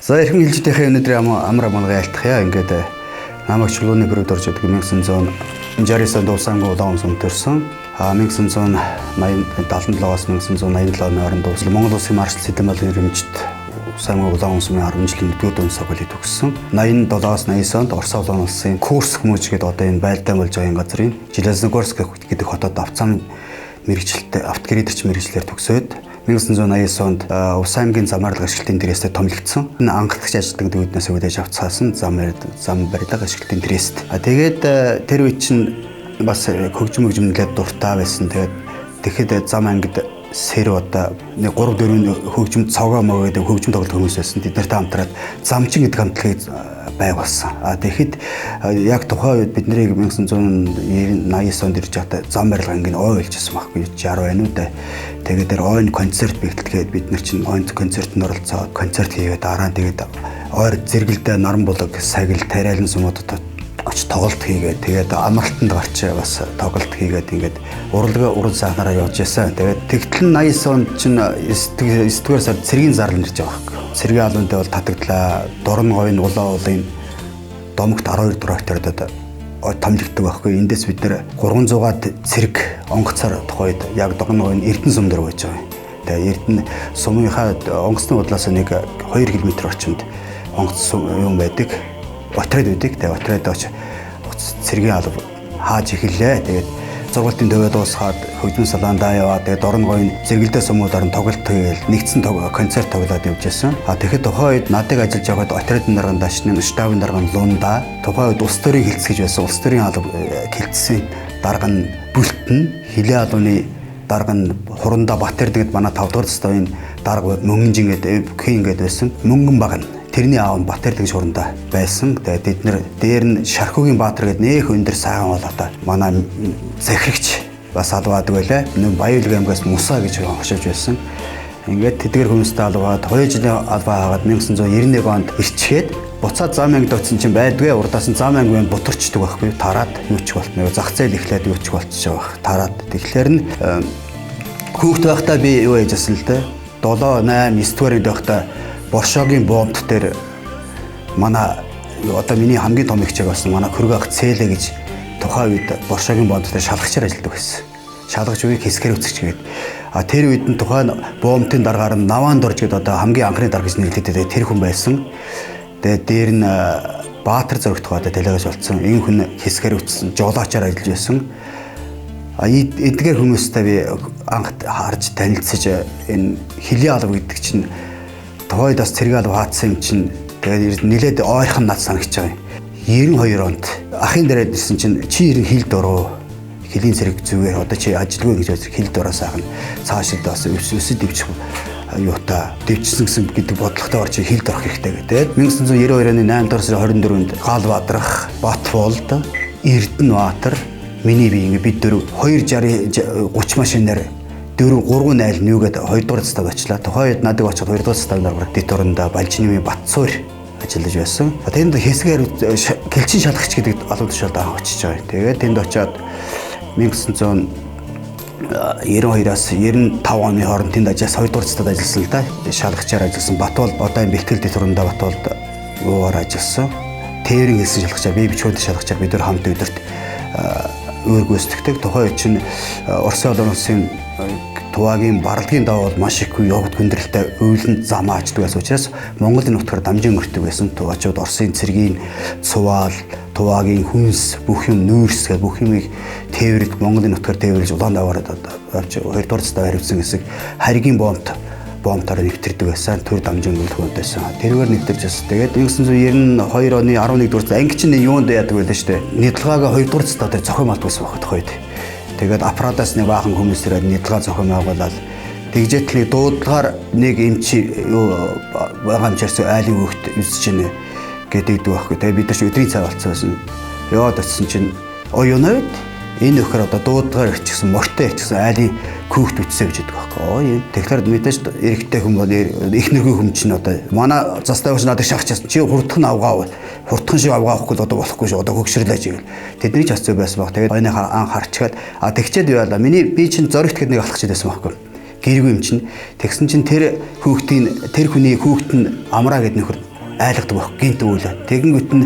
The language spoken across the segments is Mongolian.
За эрхэм хилжидийнхээ өнөөдрийн амар амгалан айлтгая. Ингээд намайг чулууны бүрүүд орж идэг 1969 онд Улсангийн улаан сүм төрсөн. 1977-аас 1987 оны хооронд дуусал Монгол Улсын маршал Сэдэн балын ирэмжит Улсангийн улаан сүмийн 10 жилийн 1-р дунд сургуулийг төгссөн. 87-аас 89 онд Орос улаан улсын Курск мужи гэдэг одоо энэ байлдаан болж байгаа энэ газрын Железногорск гэдэг хотод авцаан мэрэгчлэлтэй автогрейдерч мэрэгчлэр төгсөөд 1989 онд Ус аймгийн зам арилга ашиглалтын трестээр томилогдсон. Энэ анхлагч ажилтан гэдэг үүднээс хүлээж авч цаасан зам барилга ашиглалтын трест. Тэгээд тэр үе чинь бас хөгжим нэлээд дуртай байсан. Тэгээд тэгэхэд зам ангид сэр одоо нэг 3 4 хөгжим цогоо мөгөө гэдэг хөгжим тоглох хүмүүс байсан. Тэд нартай хамтраад замчин гэдэг хамтлагийг байгуулсан. Тэгэхэд яг тухайн үед бид нарыг 1989 онд ирж байхдаа зам барилга ангийн ой олжсэн байхгүй 60 байна уу да. Тэгээд тэр ойн концерт бэлтгээд бид нар чинь ойн концертод оролцоод концерт хийгээд дараа нь тэгээд ойр зэрэгэлдээ наран булаг сагил тариалан сумуудад очиж тоглолт хийгээд тэгээд амралтанд гарч бас тоглолт хийгээд ингээд урлага уран сайхнараа явж байсан. Тэгээд тэгтэл нь 89 онд чинь 9-р сард цэргийн зарлал нэрж байгаа байхгүй. Цэргийн алуун дээр бол татагдлаа. Дорн говийн улаан уулын домогт 12 трактород томилогддог байхгүй. Эндээс бид нэр 300-аад цэрэг онгоцоор тухайд яг дорн говийн Эрдэнэ сум дээр байж байгаа юм. Тэгээд Эрдэнэ сумынхаа онгоцны удлаас нэг 2 км орчимд онгоц юм байдаг. Отряд байдаг. Тэгээд отряд очиж цэргийн алба хааж эхэллээ. Тэгээд сургуулийн төвөө дуусгаад хөгжмөн салаандаа яваад тэгээд дорн говийн зэрэгэлдээ сумуудаар нь тоглолт хийгээл нэгдсэн концерт тоглоод явж байсан. Тэгэхэд тухайн үед надыг ажиллаж байгаад отрядын дарган дашны штабын дарган Лунда тухайн үед улс төрийн хилцэж гэж байсан. Улс төрийн алба хилцсэн дарга нь Бүлтэн, хилийн албаны дарга нь Хуранда Батэрд гэдэг манай 5 дугаар заставын дарга Мөнгөнжин гэдэг Кин гэдэг байсан. Мөнгөн баг нь тэрний аав нь Батэрд гэж хуранда байсан. Тэгээд бид нэр дээр нь Шархуугийн Баатар гэдэг нэх өндөр сайхан болоотой манай захирагч бас албаадаг байлаа. Нүү Баяулг аймгаас Муса гэж хошиж байсан. Ингээд тэдгэр хүмүүстэй албаад 2 жилийн албаа хаагаад 1991 онд ирчгээд буцаад зам ангид очсон чинь байдгүй. Урдаас нь зам анги бутарчдаг байхгүй. Тараад юу ч болтно. Зах зээл эхлээд юу ч болчихж байгаа байх. Тараад тэгэхээр нь хүүхд байхдаа би юу яаж байсан л дээ. 7 8 9 дугаар ангид байхдаа Боршогийн бомбт дээр манай одоо миний хамгийн том ихчээг болсон манай Көргөх Цээлэ гэж тухайн үед Боршогийн бомбт дээр шалгачаар ажилладаг байсан. Шалгаж үеийг хэсгээр үсгэж гээд. Тэр үед нь тухайн бомбтын даргаар нь Наваан дорж гэдэг одоо хамгийн анхны дарга гэж нэрлэгддэг тэр хүн байсан. Тэгээд дээр нь Баатар зөрөгт тухайд талиагаас болцсон. Энэ хүн хэсгээр үтсэн, жолоочоор ажиллаж байсан. Эдгээр хүмүүстэй би анх харж танилцаж энэ хилийн алба гэдэг чинь тухайд бас цэрэг алба хаацсан юм чинь тэгээд нилээд ойрхон над санагч байгаа юм. 92 онд ахын дараа ирсэн чинь чи ерэн хил дуруу хилийн цэрэг зүгээр одоо чи ажилгүй гэж бодсон хил дураа сайхан цаашид бас өсөд дэвчих юута дэвчсэн гэсэн гэдэг бодлоготой орж хилд орох хэрэгтэй гэдэг. 1992 оны 8 дугаар сарын 24-нд Гал Бадрах, Батболд, Эрдэнэ Баатар, миний бие ингээ бид дөрөв 260 30 машинаар 4 3 0 нүгээд 2 дугаар застав очлаа. Тухайн үед надад очиход 2 дугаар заставын дарга Дитуранда Балжинмын Батцуур ажиллаж байсан. Тэнд хэсгээр гэлчин шалгагч гэдэг албан тушаалд анх очиж байгаа. Тэгээд тэнд очиод 1992-аас 95 оны хооронд тэнд ажилласан 2 дугаар заставд ажилласан л да. Шалгагчаар ажилласан. Батуул одоо энэ бэлтгэл Дитуранда Батуулд юугаар ажилласан. Тээврийн хэлсэн шалгагчаар би бичгүүд шалгагчаар бид нар хамт өдөрт өөр гүйцэтгэдэг. Тухайн үед чинь Оросын олон улсын Тувагийн барлагын даваа бол маш их явд хүндрэлтэй уйлан замаа ачдаг байсан учраас Монголын нутгаар дамжин өртөг байсан. Туваачууд Оросын цэргийн цуваал, Тувагийн хүнс, бүх юм нүүрс гэх бүх юмыг тээвэрлж Монголын нутгаар тээвэрлж улаан даваар авч 2 дугаар застав хариуцсан хэсэг харгийн бомтоор нэвтэрдэг байсан. Төр дамжин үлгүүд байсан. Тэргээр нэвтэрч байсан. Тэгээд 1992 оны 11 дугаар анги чинь юунд яадаг байлаа шүү дээ. Нидалгааг 2 дугаар застав дээр зохион малт байсан байх тухайд. Тэгээд аппаратаас нэг баахан хүмүүс ирээд нидалгаа зохион байгуулаад тэгжээтэл нэг дуудлагаар нэг эмчи юу байгаа юм чирсэн айлын хүүхд үзэж гинэ гэдэг байхгүй. Тэгээд бид нар чи өдрийн цай болцсон байсан. Яваад очисон чинь оюунаад энэ нөхөр одоо дуудлагаар ирчихсэн, морьтой ирчихсэн айлын хүүхд үтсэ гэж гэдэг байхгүй. Оо юм. Тэгэхээр мэдээж эрэгтэй хүн бол эхнэргүй хүн чинь одоо манай заставч надад шахчихсан. Чи хурдхан авгаа хурдхан шиг авгаа авахгүй одоо болохгүй шүү. Одоо хөгшөрлөө чигээл. Тэдний ч бас зөв байсан баг. Тэгээд ойны анх харчгаад тэгчээд юу яалаа. Миний би чинь зоригт гэдэг нэг алхаж байсан байхгүй. Гэргүй юм чинь. Тэгсэн чинь тэр хүүхдийн тэр хүний хүүхд нь амраа гэдэг нөхөр айлгадаг байх гинт үүлээ. Тэгэнгүүт нь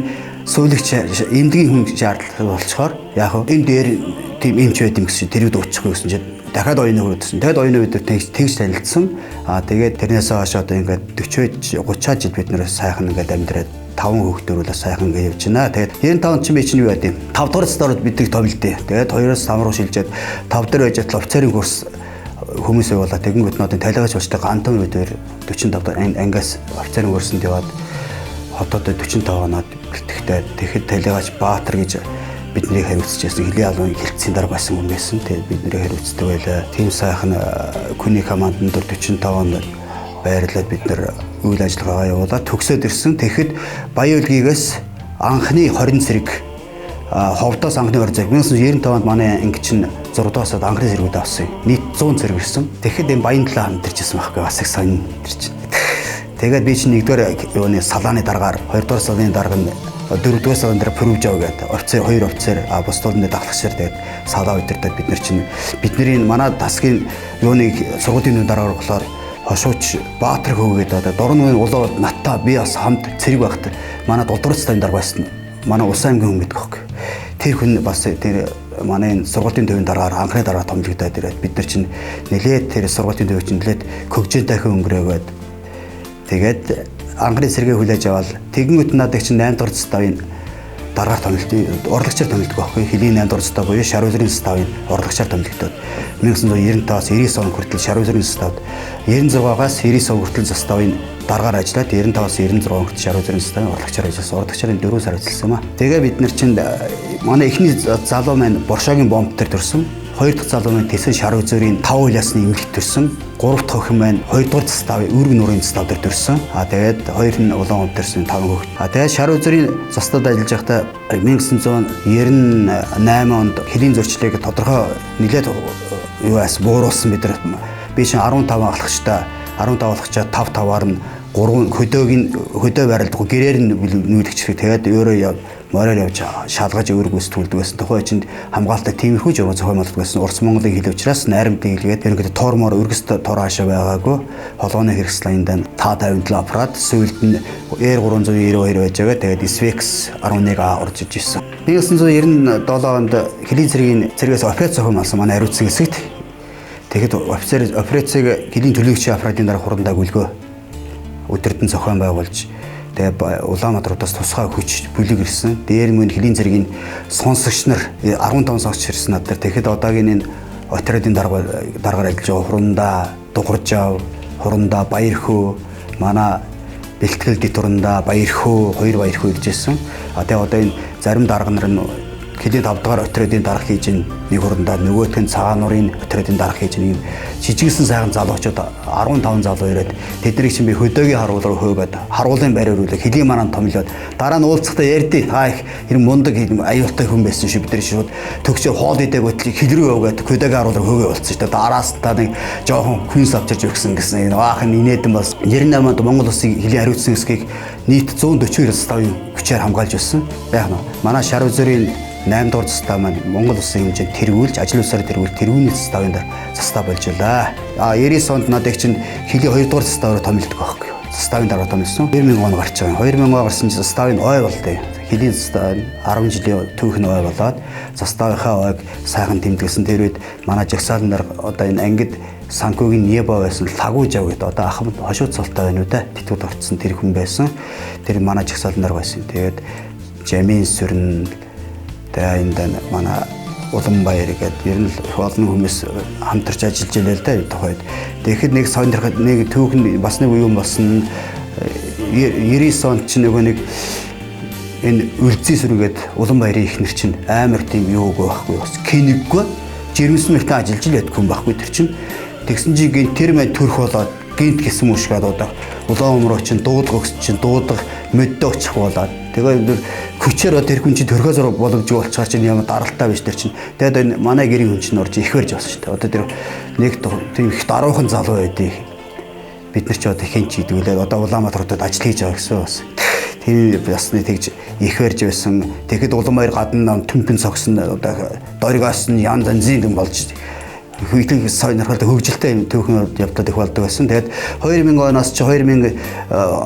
суулагч эмдгийн хүн шаардлага болцохоор яг энэ дээр тийм эмч байд юм гэсэн чинь тэрүүд уучихгүй гэсэн чинь дахиад оюуны хөрөдсөн. Тэгэд оюуны үед тэгж танилцсан. Аа тэгээд тэрнээс хойш одоо ингээд 40 30 жил бид нэр сайхан ингээд амьдраад 5 хүүхдөрүүлээ сайхан ингээд явж байна. Тэгээд 95 чинь би чинь юу байд юм? 5 дугаар цэцдород биднийг томилдээ. Тэгээд 2-оос 5 руу шилжээд 5 дээр байж атал офицерын курс хүмүүсээ болоо тэгэнгүүт нодын талигач болчтой гантан үедэр 45 дахь ангиас офицерын курсанд яваад хотод 45 оноод бэлтгэхдээ тэгэхэд талигач Баатар гэж биднийг хариуцж байсан. Хөлийн албаны хилцийн дарга байсан хүн байсан. Тэгээд биднийг хариуцдаг байлаа. Тийм сайхан хүний командн дээр 45 онд байрлаад бид нар үйл ажиллагаагаа явуулаад төгсөөд ирсэн. Тэгэхэд Баян-Өлгийгээс анхны 20 цэрэг ховдоос анхны 20 цэрэг 1995 онд манай анги чинь 6 дугаар сард анхны цэргүүд авсан. Нийт 100 цэрэг ирсэн. Тэгэхэд энэ Баян-Талаа хамтарч ирсэн байхгүй бас их сонин тэр чинь. Тэгээд би чинь нэгдүгээр юуны салааны даргаар, хоёрдугаар салааны дарга нь дөрөвдүгээр салаан дээр Пүрвжав гэдэг офицер, хоёр офицер, бус тулны дагалгчаар тэгээд салаа удирдаад бид нар чинь бидний манай тасгийн юуныг сургуулийн дараагаар болохоор хошууч Баатар хөөгээд одоо дуран улаа надтай би бас хамт цэрэг байхад манай дулдвар цастын дарга байсан. Манай Усан аймгийн хүн гэдэг хөөх. Тэр хүн бас тэр манай энэ сургуулийн төвийн дараагаар анхны дараа томилогдоод ирээд бид нар чинь нэлээд тэр сургуулийн төвийг чинь нэлээд көгжин дахин өнгөрөөгөөд тэгээд анхны сэргээ хүлээж аваад тэгэнгүүт надад чинь 8 дугаар заставын даргаар томилт урлагчаар томилдог байхгүй хөлийн 8 дугаар застав буюу шарвлын заставын урлагчаар томилогдоод 1995-аас 99 он хүртэл шарвлын заставд 96-аас 99 он хүртэл заставын даргаар ажиллаад 95-аас 96 он хүртэл шарвлын заставын урлагчаар ажилласан. Урлагчаарын 4 сар ажилласан юм а. Тэгээ бид нар чинь манай эхний залуу маань Боршогийн бомб дээр төрсөн. Хоёр дахь залуу маань Тэсэн шаруу зүрийн 5 уйлаасны эмнэлэгт төрсөн. Гурав дахь охин маань хоёр дахь заставын үүрэг нуурын застав дээр төрсөн. А тэгээд хоёр нь Улаан төрсөн 5 хүүхэд. А тэгээд шаруу зүрийн заставд ажиллаж байхдаа 1998 онд хөлийн зөрчлийг тодорхой нэлээд юу ас бууруулсан бид нар. Би чинь 15 алхагчтай 15 алхагчаа 5 5-аар нь 3 хөдөөгийн хөдөө байралдаг гэрээр нь нүүлгчих. Тэгээд өөрөө мороор явж шалгаж өөргөөс түлдэг байсан. Тухайн үеинд хамгаалалтаа тиймэрхүү журам зохион байгуулдаг байсан. Урс Монголын хил учраас найрамдын хэлгээд ерөнхийдөө тор мор өргөс тор хаашаа байгаагүй. Холгооны хэрэгсэл аяндаа та 57 аппарат сүүлд нь R392 байж байгаа. Тэгээд SVX 11A орж иж ирсэн. 1997 онд хөлийн цэргийн цэргээс операц зохион байгуулсан манай хариуцсан хэсэгт. Тэгэхэд офицер операцийг хөлийн төлөөлөгчийн аппаратын дараа хурандаа гүлгөө өдөртөн зохион байгуулж тэгээ Улаанбаатар хотоос тусгай хүч бүлэг ирсэн. Дээр мөн хөлийн цэргийн сонсогч нар 15 сонсогч ирсэн над дээр. Тэгэхэд одоогийн энэ отрядын даргаар ажиллаж байгаа хурандаа Дугаржав, хурандаа Баярхөө, манай бэлтгэл дэт хурандаа Баярхөө, хоёр Баярхөө ирж ирсэн. А тэгээ одоо энэ зарим дарга нар нь хөлийн 5 дугаар отрядын дарга хийж нэг хурандаа, нөгөөх нь цагаан нуурын отрядын дарга хийж нэг жижигсэн сайхан залуучууд 15 залуу ирээд тэднийг чинь би хөдөөгийн харуул руу хөөгөөд харуулын байр өрүүлээ хөлийн манаанд томлоод дараа нь уулзахдаа ярьдээ та их тэр мундаг аюултай хүн байсан шүү бид нар шууд төгсөө хоол идээг хөтлийг хил рүү явгаад хөдөөгийн харуул руу хөөгөө болцсон шүү дээ. Араас та нэг жоохон хүнс авчирч өгсөн гэсэн энэ аахан инээдэн бас 98 онд Монгол улсын хөлийн хариуцсан хэсгийг нийт 142 заставын хүчээр хамгаалж байсан. Яг нь манай шаруу зүрийн 8 дугаар застав маань Монгол улсын хэмжээнд тэргүүлж ажил улсаар тэргүүл тэргүүний заставын дээр застав болж байлаа. А 99 онд надыг чинь хөлийн 2 дугаар заставаар томилдог байхгүй юу? Заставын дараа томилсон. 2000 он гарч байгаа. 2000 он гарсан чинь заставын ой болдоо. Хөлийн застав 10 жилийн түүх нь ой болоод заставынхаа ойг сайхан тэмдэглэсэн. Тэр үед манай жагсаалан дээр одоо энэ ангид Санкугийн Небо байсан Лагужав гэдэг одоо ахмад хошуу цолтой байна уу да. Тэтгэвд орцсон тэр хүн байсан. Тэр манай жагсаалан дээр байсан. Тэгээд Жамин сүрэн тэгээ энд манай Уланбаяр гэдэг ер нь их олон хүмүүс хамтарч ажиллаж илээ л да тухайд. Тэгэхэд нэг сонирхол нэг түүхэн бас нэг юм болсон 99 онд чинь нөгөө нэг энэ үлзий сүргээд Уланбаярын ихнэр чинь амар тийм юугүй байхгүй бас кэнэггүй жирэмсэн мөртөө ажиллаж л ядгүй юм байхгүй тэр чинь. Тэгсэн чинь гинт тэр мань төрх болоод гинт гисэн мушгаад одоо улаан өмрөө чинь дуудлага өгс чинь дуудлага мөддөө очих болоод тэгээ хүчээр одоо тэр хүн чинь төрхөө зур боломжгүй болчихоор чинь ямар даралтай биш тэр чинь. Тэгээд энэ манай гэрийн хүн чинь орж их барьж болсон шүү дээ. Одоо тэр нэг тийм их даруухан залуу байдгийг бид нар ч одоо хэн ч хийдэг лээ. Одоо Улаанбаатар хотод ажил хийж байгаа гэсэн бас. Тэр ясны тэгж их барьж байсан. Тэгэхэд Улаанбаяр гадна төмпөн цогсон одоо доригоос нь янз янзын юм болж Хөгжлийн сонирхолтой хөгжилтэй юм түүхэн явдал их болдог байсан. Тэгээд 2000 оноос чи 2000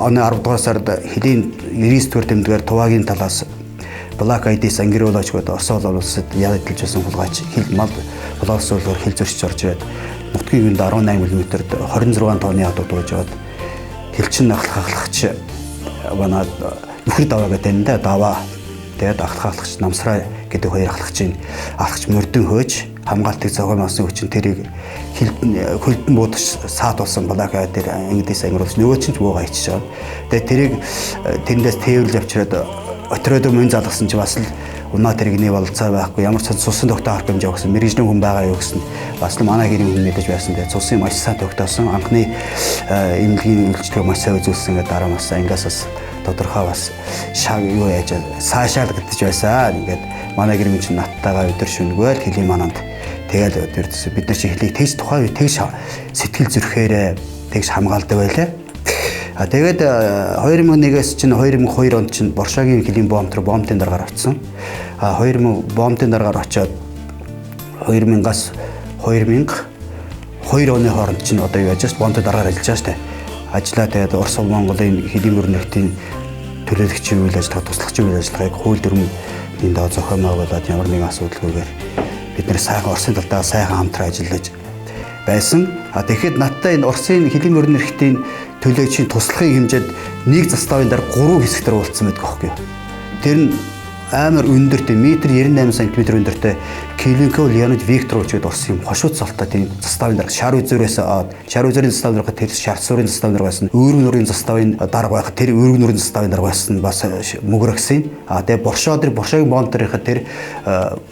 оны 10 дугаар сард хөлийн 99 дугаар тэмдгээр Тувагийн талаас Black ID-с ангируулаач гэдэг Орос улсад ялдалж байсан хулгайч хил мал хулгайлсуулгаар хил зөрчиж орж ирээд нутгийн үнд 18 мм-д 26 тонны адуу дууж яваад хилчин ахлах ахлагч манай нөхөр даваа гэдэг юм да даваа. Тэгээд ахлах ахлагч Намсраа гэдэг хоёр ахлагчийн ахлагч мөрдөн хөөж хамгаалтыг зохион байгуулсан хүчин тэрийг хөлдөн буудаж саат болсон Black ID дээр ангидээс ангируулж нөгөө чинь ч буугаа ичиж байгаа. Тэгээд тэрийг тэндээс тээвэрлж авчираад отройдо мөн залгасан чи бас л унаа тэрэгний бололцоо байхгүй, ямар ч цусан тогтоо харах хэмжээ өгсөн мэрэгжлийн хүн байгаа юу гэсэн бас л манай гэрийн хүн мэдэж байсан. Тэгээд цусын маш сайн тогтоосон анхны эмнэлгийн үйлчлэгээ маш сайн үзүүлсэн гэдэг дараа бас ангиас бас тодорхой бас шаг юу яаж цаашаалагдчих байсан. Ингээд манай гэрийн чинь надтайгаа өдөр шөнөгүй л хөлийн мананд тэгэл өдөр бид нар чи хөлийг тэгж тухайн үе тэгж сэтгэл зүрхээрээ тэгж хамгаалдаг байлаа. А тэгээд 2001-ээс чинь 2002 онд чинь Боршаагийн хөлийн бомб төр бомбын дараагаар очсон. А 2000 бомбын дараагаар очиод 2000-аас 2002 оны хооронд чинь одоо юу яаж бомбын дараагаар ажиллаж байгаа штэ. Ажиллаа тэгээд Орос Монголын хөлийн мөрнөгтийн төлөөлөгчийн үйл ажиллагаа, туслахчийн үйл ажиллагааг хууль дүрмийн дагуу зохион байгуулад ямар нэгэн асуудалгүйгээр бид нэр сайхан Оросын талдаа сайхан хамтран ажиллаж байсан. А тэгэхэд надтай энэ Оросын хөлийн мөрнөгтийн төлөөлөгчийн туслахын хэмжээд нэг заставын дараа 3 хэсэгтэр уулзсан байдаг аахгүй юу. Тэр нь амар өндөртэй метр 98 см өндөртэй Киленко Леонид Викторович гэдэг Оросын хошууд цолтой тийм заставын дарга шар үзүүрээс шар үзүүрийн заставын дарга тэр шар суурийн заставын дарга байсан. Өөрөг нүрийн заставын дарга байх тэр өөрөг нүрийн заставын дарга байсан бас мөгрөгсөн. А тэгээ Боршоо тэр Боршоогийн бомб дээрх тэр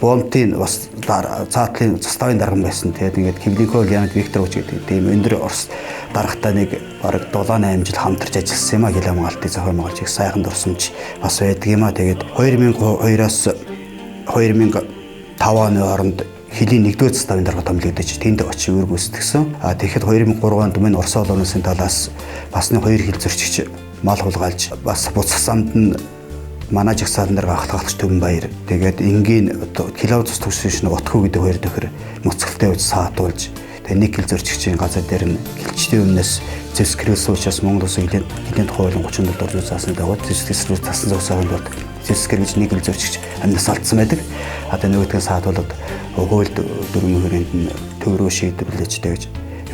бомбын бас цаатлын заставын дарга байсан. Тэгээд ингээд Киленко Леонид Викторович гэдэг тийм өндөр Орос даргатай нэг бараг 7 8 жил хамтарч ажилласан юм а хил хамгаалтыг зохион байгуулж их сайхан дурсамж бас байдаг юм а. Тэгээд 2002-оос 2005 оны хооронд хөлийн 1-р заставын дарга томилогдож тэнд очиж үүрэг гүйцэтгэсэн. А тэгэхэд 2003 онд минь Орос олон улсын талаас бас нэг хоёр хил зөрчигч мал хулгайлж бас буцах замд нь манай жагсаалан дарга ахлах Төвөн Баяр тэгээд энгийн кило цус төгссөн шинэ Утхүү гэдэг хоёр төхөр муцгалтай үз саатуулж тэгээд нэг хил зөрчигчийн газар дээр нь хилчдийн өмнөөс зэвс гэрэлсэн учраас Монгол улсын хөлийн тухай хуулийн 37 дугаар зүйн заасны дагуу зэвс гэрэл тасан зогсоогийн тулд зэвс гэр гэж нэг хил зөрчигч амнаас алдсан байдаг. А тэгээд нөгөөдгөө саатуулаад хууль дүрмийн хүрээнд нь төв рүү шийдвэрлэж тэгж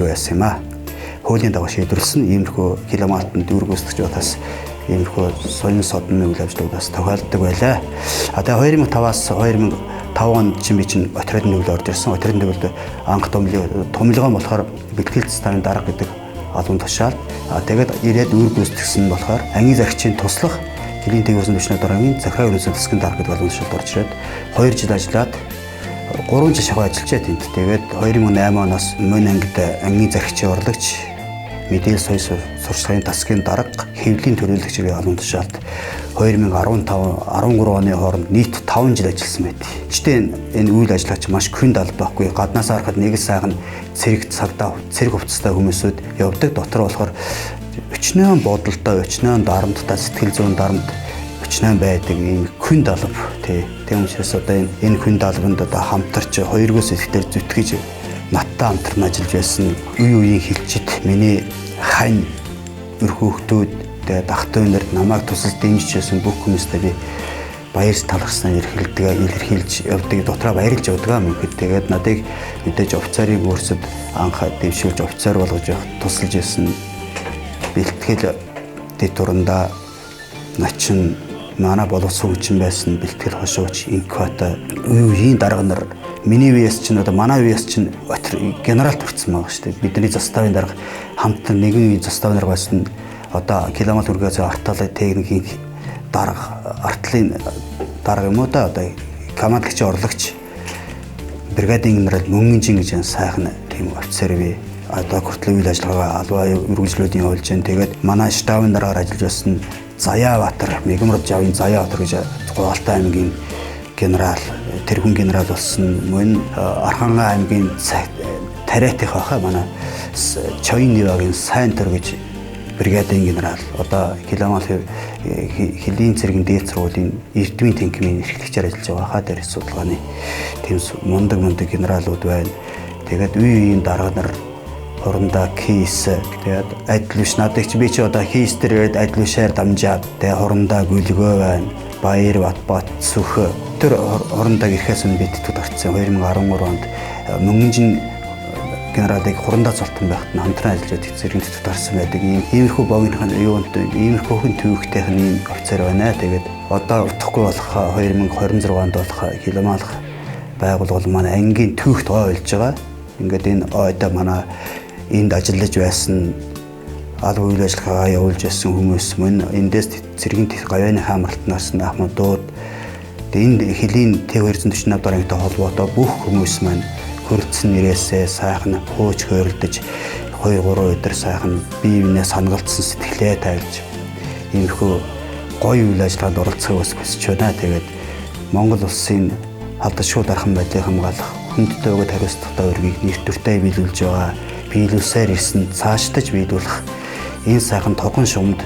юу яасан юм аа. Хуулийн дагуу шийдвэрлсэн иймэрхүү хил хамгаалтанд үүрэг гүйцэтгэж бас иймэрхүү сонин содны үйл ажиллагаудаас тохиолддог байлаа. А тэгээ 2005-аас 2005 онд чинь би чинь отрядын төвлөд орж ирсэн. Отрядын төвлөд анх томилгоон болохоор бэлтгэл заставын дарга гэдэг албан тушаал. А тэгээд ирээд үүрэг гүйцэтгэсэн нь болохоор ангийн зарагчийн туслах хөлийн тээврийн түвшний дараагийн захираа ерөнхий засгийн дарга гэдэг албан тушаалд орж ирээд 2 жил ажиллаад 3 жил шахуу ажиллажээ тэнд. Тэгээд 2008 оноос мөн ангид ангийн зарагчийн урлагч мэдээлэл соёл сурчлагын засгийн дарга хэвлэлийн төлөөлөгч гэх албан тушаалд 2015 13 оны хооронд нийт 5 жил ажилласан байт. Гэхдээ энэ үйл ажиллагаач маш хүнд алба байхгүй. Гаднаас харахад нэг л сайхан цэрэг цагдаа, цэрэг хувцастай хүмүүсүүд явдаг. Дотор болохоор өчнөөн бодолтой, өчнөөн дарамттай, сэтгэл зүйн дарамт өчнөөн байдаг ийм хүнд алба тий. Тийм учраас одоо энэ хүнд албанд одоо хамтарч хоёргоос ихдээ зүтгэж надтай хамтарн ажиллаж байсан үе үеийн хилчид миний хань өр хүүхдүүд тэгээд ах トゥ нарт намайг тусалж дэмжиж байсан бүх хүмүүстээ би баяр талархснаа илэрхийлж явдаг, дотроо баярлж явдаг юм хэд. Тэгээд надыг мэдээж офицерын курсд анх дэвшүүлж офицер болгож явах тусалж байсан бэлтгэл дэд турандаа начин манай боловсон хүчин байсан бэлтгэл хошууч инквата үе үеийн дарга нар миний үеэс чинь одоо манай үеэс чинь генерал төрсөн байгаа шүү дээ. Бидний заставын дарга хамт нэгэн үеийн заставын дарга байсан одоо километр үргээс арталын техникийн дарга, артлын дарга юм уу да одоо командлагч орлогч бригадын генерал Мөнгөнжин гэж сайхан тийм офицер бий. Одоо хүртэл үйл ажиллагаа албаа үргэлжлүүлэн явуулж байна. Тэгээд манай штабын дараагаар ажиллаж байсан Заяабаатар, Мегмар Жавын Заяабаатар гэж Гуалтай аймгийн генерал, тэрхүүн генерал болсон. Мөн Архангай аймгийн тариатих байхаа манай Чоин Нивагийн сайн төр гэж бригадын генерал. Одоо Киломал хөлийн цэргийн дээд сургуулийн Эрдмийн тэнхимийн эрхлэгчээр ажиллаж байгаа хаа дээр судалгааны тийм мундаг генералууд байна. Тэгээд үе үеийн дарга нар хурандаа кейс, тэгээд адил биш надад чи би чи одоо кейс дээр ирээд адил бишээр дамжаад, тэгээд хурандаа гүлгөө байна. Баяр бат бат сүх. Тэр хурандаа ирэхээс өмнө би тэтгэвд орсон. 2013 онд мөнгөнжин генералыг хурандаа золтон байхад нь хамтран ажиллаж байдаг зэрэг тэтгэвд орсон байдаг. Ийм иймэрхүү богинохон юунд иймэрхүү хүн төвөгтэйх нь ийм офицер байна. Тэгээд одоо утахгүй болох 2026 онд болох Хилмалах байгууллага маань ангийн төвөгт ой болж байгаа. Ингээд энэ ойдоо манай энд ажиллаж байсан аль үйл ажиллагаа явуулж байсан хүмүүс мөн эндээс цэргийн гавьяаны хаамралтнаас нь ахмадууд энд хөлийн Т248 дугаар ангитай холбоотой бүх хүмүүс маань хөрөлдсөн нэрээсээ сайхан хууч хөөрөлдөж 2 3 өдөр сайхан бие биенээ санагалдсан сэтгэлээ тавьж иймэрхүү гоё үйл ажиллагаанд оролцохыг бас хүсэж байна. Тэгээд Монгол улсын халдшгүй дархан байдлыг хамгаалах хүндтэй өгöd хариуцлагатай өргийг нэр төртэй биелүүлж байгаа. Биелүүлсээр ирсэн цаашдаж биелүүлэх энэ сайхан тогон шумд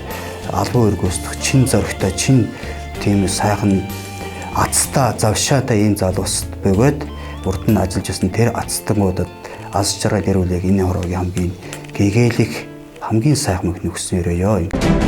албан үүрэг гүйцэтгэх чин зоригтой чин тийм сайхан азтай завшаатай ийм залуус бөгөөд урд нь ажиллаж байсан тэр азтангуудад аз жаргал ирүүлэг энэ хороогийн хамгийн гэгээлэх хамгийн сайхан мөх нөхсөн өрөөё.